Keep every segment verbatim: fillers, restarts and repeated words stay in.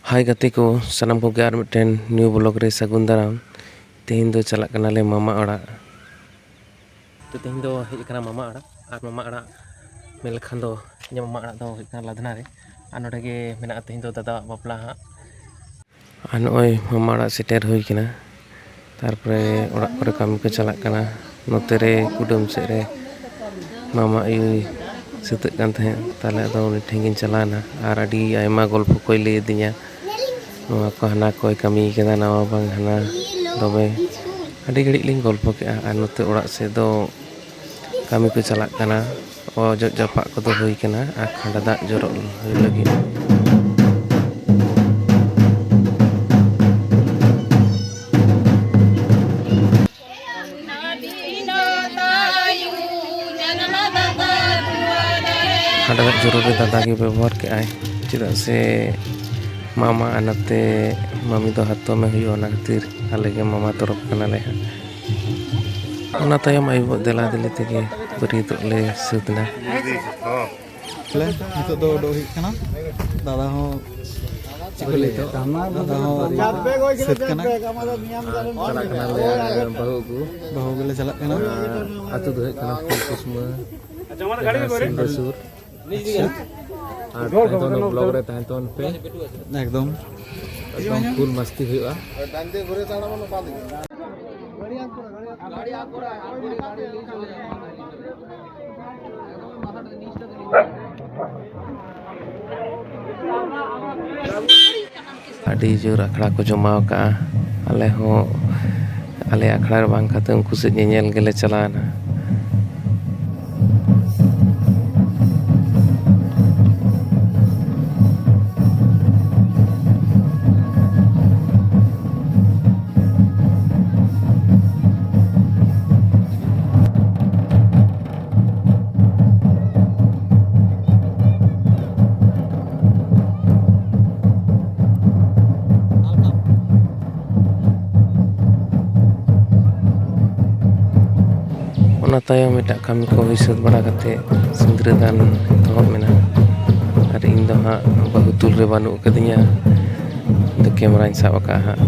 ᱦᱟᱭ ᱜᱟᱛᱮ ᱠᱚ, ᱥᱟᱱᱟᱢ ᱠᱚᱜᱮ ᱟᱨ ᱢᱤᱫᱴᱮᱱ new vlog ᱨᱮ ᱥᱟᱹᱜᱩᱱ ᱫᱟᱨᱟᱢ᱾ ᱛᱮᱦᱮᱧ ᱫᱚ ᱪᱟᱞᱟᱜ ᱠᱟᱱᱟᱞᱮ ᱢᱟᱢᱟ ᱚᱲᱟᱜ᱾ ᱛᱚ, ᱛᱮᱦᱮᱧ ᱫᱚ ᱦᱮᱡ ᱟᱠᱟᱱᱟ ᱢᱟᱢᱟ ᱚᱲᱟᱜ, ᱟᱨ ᱢᱟᱢᱟ ᱚᱲᱟᱜ ᱢᱮᱱ ᱞᱮᱠᱷᱟᱱ ᱫᱚ ᱤᱧᱟᱹᱜ ᱢᱟᱢᱟ ᱚᱲᱟᱜ ᱫᱚ ᱦᱩᱭᱩᱜ ᱠᱟᱱᱟ ᱞᱟᱫᱷᱱᱟ ᱨᱮ, ᱟᱨ ᱱᱚᱰᱮ ᱜᱮ ᱢᱮᱱᱟᱜᱼᱟ ᱛᱮᱦᱮᱧ ᱫᱚ ᱫᱟᱫᱟᱣᱟᱜ ᱵᱟᱯᱞᱟ ᱦᱟᱸᱜ᱾ ᱟᱨ ᱱᱚᱜᱼᱚᱭ ᱢᱟᱢᱟ ᱚᱲᱟᱜ ᱥᱮᱴᱮᱨ ᱦᱩᱭ ᱠᱟᱱᱟ᱾ ᱛᱟᱨᱯᱚᱨᱮ ᱚᱲᱟᱜ ᱠᱚᱨᱮ ᱠᱟᱹᱢᱤ ᱠᱚ ᱪᱟᱞᱟᱜ ᱠᱟᱱᱟ᱾ ᱱᱚᱛᱮ ᱨᱮ ᱠᱩᱰᱟᱹᱢ ᱥᱮᱫ ᱨᱮ ᱢᱟᱢᱟ ᱟᱭᱳᱭ ᱥᱟᱹᱛᱟᱹᱜ ᱠᱟᱱ ᱛᱟᱦᱮᱸᱫ, ᱛᱟᱦᱞᱮ ᱟᱫᱚ ᱩᱱᱤ ᱴᱷᱮᱱ ᱜᱤᱧ ᱪᱟᱞᱟᱣᱱᱟ᱾ ᱟᱨ ᱟᱹᱰᱤ ᱟᱭᱢᱟ ᱜᱚᱞᱯᱷᱚ ᱠᱚᱭ ᱞᱟᱹᱭ ᱟᱹᱫᱤᱧᱟ, ᱱᱚᱣᱟ ᱠᱚ ᱦᱟᱱᱟ ᱠᱚᱭ ᱠᱟᱹᱢᱤ ᱠᱟᱫᱟ, ᱱᱟᱣᱟ ᱵᱟᱝ ᱦᱟᱱᱟ, ᱫᱚᱢᱮ ᱟᱹᱰᱤ ᱜᱷᱟᱹᱲᱤᱡ ᱞᱤᱧ ᱜᱚᱞᱯᱷᱚ ᱠᱮᱜᱼᱟ᱾ ᱟᱨ ᱱᱚᱛᱮ ᱚᱲᱟᱜ ᱥᱮᱫ ᱫᱚ ᱠᱟᱹᱢᱤ ᱠᱚ ᱪᱟᱞᱟᱜ ᱠᱟᱱᱟ, ᱚᱡᱚᱜ ᱡᱟᱯᱟᱜ ᱠᱚᱫᱚ ᱦᱩᱭ ᱠᱟᱱᱟ ᱟᱨ ᱠᱷᱟᱸᱰᱟ ᱫᱟᱜ ᱡᱚᱨᱚᱜ ᱦᱩᱭᱩᱜ ᱞᱟᱹᱜᱤᱫ᱾ ᱦᱟᱸᱰᱮᱱᱟᱜ ᱡᱚᱨᱩᱨ ᱨᱮ ᱫᱟᱫᱟ ᱜᱮ ᱵᱮᱵᱚᱦᱟᱨ ᱠᱮᱜᱼᱟᱭ, ᱪᱮᱫᱟᱜ ᱥᱮ ᱢᱟᱢᱟ ᱟᱨ ᱱᱟᱛᱮ ᱢᱟᱢᱤ ᱫᱚ ᱦᱟᱛᱚᱢᱮ ᱦᱩᱭᱩᱜᱼᱟ, ᱚᱱᱟ ᱠᱷᱟᱹᱛᱤᱨ ᱟᱞᱮ ᱜᱮ ᱢᱟᱢᱟ ᱛᱚᱨᱚᱯ ᱠᱟᱱᱟᱞᱮ ᱦᱟᱸᱜ᱾ ᱚᱱᱟ ᱛᱟᱭᱚᱢ ᱟᱭᱳ ᱵᱟᱵᱟ ᱫᱮᱞᱟ ᱫᱮᱞᱤ ᱛᱮᱜᱮ ᱵᱟᱹᱨᱭᱟᱹᱛᱚᱜ ᱞᱮ ᱥᱟᱹᱛ ᱮᱱᱟ᱾ ᱱᱤᱛᱚᱜ ᱫᱚ ᱩᱰᱩᱠ ᱦᱩᱭᱩᱜ ᱠᱟᱱᱟ᱾ ᱫᱟᱫᱟ ᱦᱚᱸ ᱪᱮᱫ ᱠᱚ ᱞᱟᱹᱭᱟ? ᱫᱟᱫᱟ ᱦᱚᱸ ᱥᱟᱹᱛ ᱠᱟᱱᱟ᱾ ᱪᱟᱞᱟᱜ ᱠᱟᱱᱟᱞᱮ ᱵᱟᱹᱦᱩ ᱟᱹᱜᱩ᱾ ᱵᱟᱹᱦᱩ ᱜᱮᱞᱮ ᱪᱟᱞᱟᱜ ᱠᱟᱱᱟ᱾ ᱟᱨ ᱟᱹᱛᱩ ᱫᱚ ᱦᱩᱭᱩᱜ ᱠᱟᱱᱟ ᱯᱷᱩᱞᱠᱩᱥᱢᱟᱹ, ᱡᱟᱦᱟᱸ ᱥᱤᱞᱫᱟᱹ ᱥᱩᱨ᱾ ᱟᱨ ᱛᱟᱦᱮᱸ ᱛᱟᱵᱚᱱ ᱵᱞᱚᱜ ᱨᱮ ᱛᱟᱦᱮᱸ ᱛᱟᱵᱚᱱ ᱯᱮ᱾ ᱮᱠᱫᱚᱢ᱾ ᱮᱠᱫᱚᱢ ᱯᱷᱩᱞ ᱢᱟᱥᱛᱤ ᱦᱩᱭᱩᱜᱼᱟ᱾ ᱟᱹᱰᱤ ᱡᱳᱨ ᱟᱠᱷᱲᱟ ᱠᱚ ᱡᱚᱢᱟᱣ ᱠᱟᱜᱼᱟ᱾ ᱟᱞᱮ ᱦᱚᱸ ᱟᱞᱮ ᱟᱠᱷᱲᱟ ᱨᱮ ᱵᱟᱝ ᱠᱟᱛᱮ ᱩᱱᱠᱩ ᱥᱮᱫ ᱧᱮᱧᱮᱞ ᱜᱮᱞᱮ ᱪᱟᱞᱟᱣᱮᱱᱟ᱾ ᱚᱱᱟ ᱛᱟᱭᱚᱢ ᱮᱴᱟᱜ ᱠᱟᱹᱢᱤ ᱠᱚ ᱦᱩᱭ ᱥᱟᱹᱛ ᱵᱟᱲᱟ ᱠᱟᱛᱮ ᱥᱤᱸᱫᱽᱨᱟᱹ ᱫᱟᱱ ᱮᱛᱚᱦᱚᱵ ᱮᱱᱟ᱾ ᱟᱨ ᱤᱧ ᱫᱚ ᱦᱟᱸᱜ ᱵᱟᱹᱦᱩ ᱛᱩᱞ ᱨᱮ ᱵᱟᱹᱱᱩᱜ ᱟᱠᱟᱫᱤᱧᱟ᱾ ᱠᱮᱢᱮᱨᱟᱧ ᱥᱟᱵ ᱟᱠᱟᱫᱼᱟ ᱦᱟᱸᱜ᱾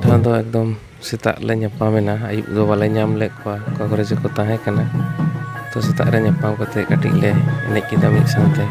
ᱡᱟᱦᱟᱸ ᱫᱚ ᱮᱠᱫᱚᱢ ᱥᱮᱛᱟᱜ ᱞᱮ ᱧᱟᱯᱟᱢᱮᱱᱟ, ᱟᱹᱭᱩᱵ ᱫᱚ ᱵᱟᱞᱮ ᱧᱟᱢ ᱞᱮᱫ ᱠᱚᱣᱟ, ᱚᱠᱟ ᱠᱚᱨᱮ ᱪᱚᱠᱚ ᱛᱟᱦᱮᱸ ᱠᱟᱱᱟ᱾ ᱛᱚ, ᱥᱮᱛᱟᱜ ᱨᱮ ᱧᱟᱯᱟᱢ ᱠᱟᱛᱮ ᱠᱟᱹᱴᱤᱡ ᱞᱮ ᱮᱱᱮᱡ ᱠᱮᱫᱟ ᱢᱤᱫ ᱥᱟᱶᱛᱮ᱾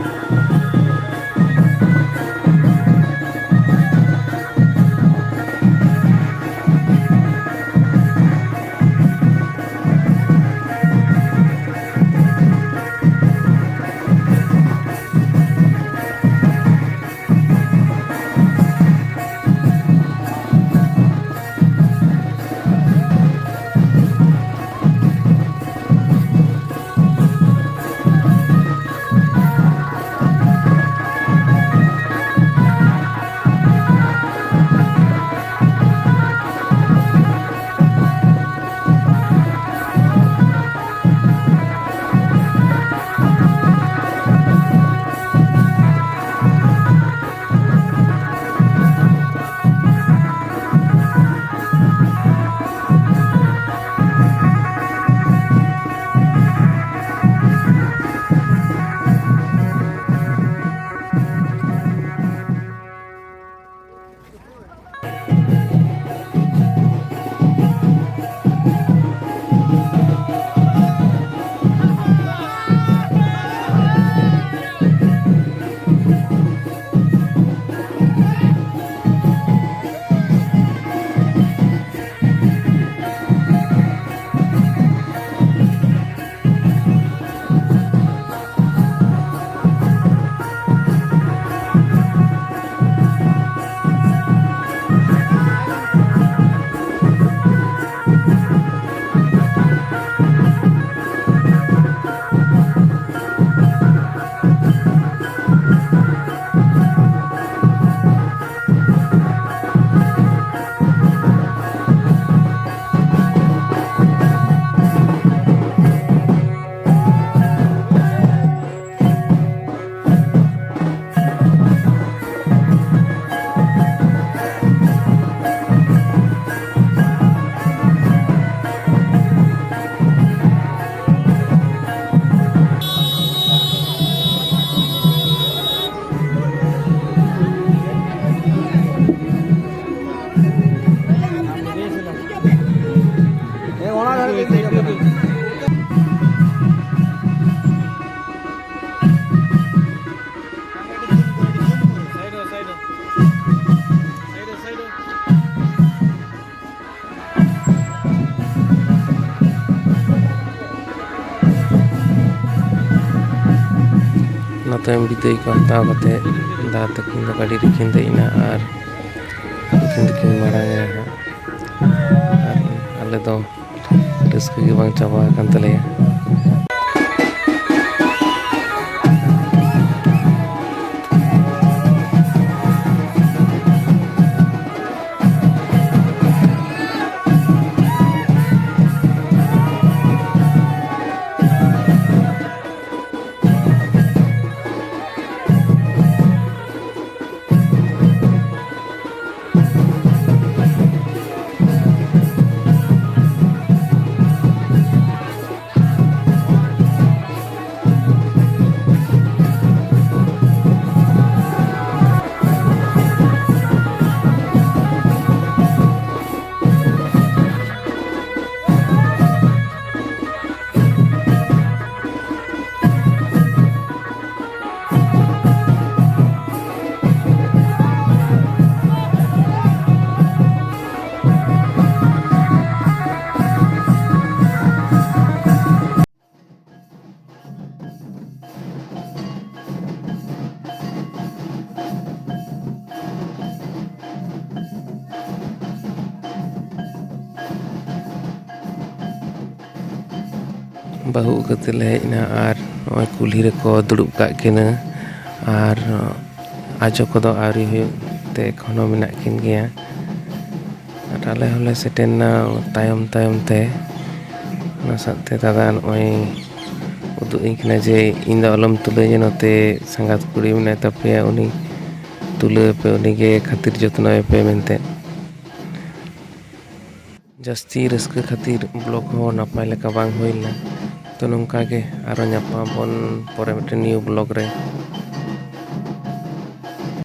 ᱛᱟᱭᱚᱢ ᱵᱤᱫᱟᱹᱭ ᱠᱚ ᱦᱟᱛᱟᱣ ᱠᱟᱛᱮ ᱫᱟᱫᱟ ᱛᱟᱹᱠᱤᱱ ᱫᱚ ᱜᱟᱹᱰᱤ ᱨᱮᱠᱤᱱ ᱫᱮᱡ ᱮᱱᱟ ᱟᱨ ᱩᱱᱠᱤᱱ ᱫᱚᱠᱤᱱ ᱢᱟᱲᱟᱝ ᱮᱱᱟ ᱦᱟᱸᱜ᱾ ᱟᱨ ᱟᱞᱮ ᱫᱚ ᱨᱟᱹᱥᱠᱟᱹ ᱜᱮ ᱵᱟᱝ ᱪᱟᱵᱟ ᱟᱠᱟᱱ ᱛᱟᱞᱮᱭᱟ᱾ ᱵᱟᱹᱦᱩ ᱟᱹᱜᱩ ᱠᱟᱛᱮ ᱞᱮ ᱦᱮᱡ ᱮᱱᱟ ᱟᱨ ᱱᱚᱜᱼᱚᱭ ᱠᱩᱞᱦᱤ ᱨᱮᱠᱚ ᱫᱩᱲᱩᱵ ᱠᱟᱜ ᱠᱤᱱᱟᱹ᱾ ᱟᱨ ᱟᱡᱚ ᱠᱚᱫᱚ ᱟᱹᱣᱨᱤ ᱦᱩᱭᱩᱜ ᱛᱮ ᱮᱠᱷᱚᱱᱳ ᱢᱮᱱᱟᱜ ᱠᱤᱱ ᱜᱮᱭᱟ᱾ ᱟᱨ ᱟᱞᱮ ᱦᱚᱸᱞᱮ ᱥᱮᱴᱮᱨ ᱮᱱᱟ ᱛᱟᱭᱚᱢ ᱛᱟᱭᱚᱢ ᱛᱮ᱾ ᱚᱱᱟ ᱥᱟᱶᱛᱮ ᱫᱟᱫᱟ ᱱᱚᱜᱼᱚᱭ ᱩᱫᱩᱜ ᱟᱹᱧ ᱠᱟᱱᱟ ᱡᱮ, "ᱤᱧ ᱫᱚ ᱟᱞᱚᱢ ᱛᱩᱞᱟᱹᱧᱟ, ᱱᱚᱛᱮ ᱥᱟᱸᱜᱟᱛ ᱠᱩᱲᱤ ᱢᱮᱱᱟᱭ ᱛᱟᱯᱮᱭᱟ, ᱩᱱᱤ ᱛᱩᱞᱟᱹᱣ ᱯᱮ, ᱩᱱᱤᱜᱮ ᱠᱷᱟᱹᱛᱤᱨ ᱡᱚᱛᱱᱚᱭ ᱯᱮ" ᱢᱮᱱᱛᱮ᱾ ᱡᱟᱹᱥᱛᱤ ᱨᱟᱹᱥᱠᱟᱹ ᱠᱷᱟᱹᱛᱤᱨ vlog ᱦᱚᱸ ᱱᱟᱯᱟᱭ ᱞᱮᱠᱟ ᱵᱟᱝ ᱦᱩᱭ ᱞᱮᱱᱟ᱾ ᱛᱚ ᱱᱚᱝᱠᱟ ᱜᱮ ᱟᱨᱚ ᱧᱟᱯᱟᱢ ᱵᱚᱱ ᱯᱚᱨᱮ ᱢᱤᱫᱴᱮᱱ new vlog ᱨᱮ᱾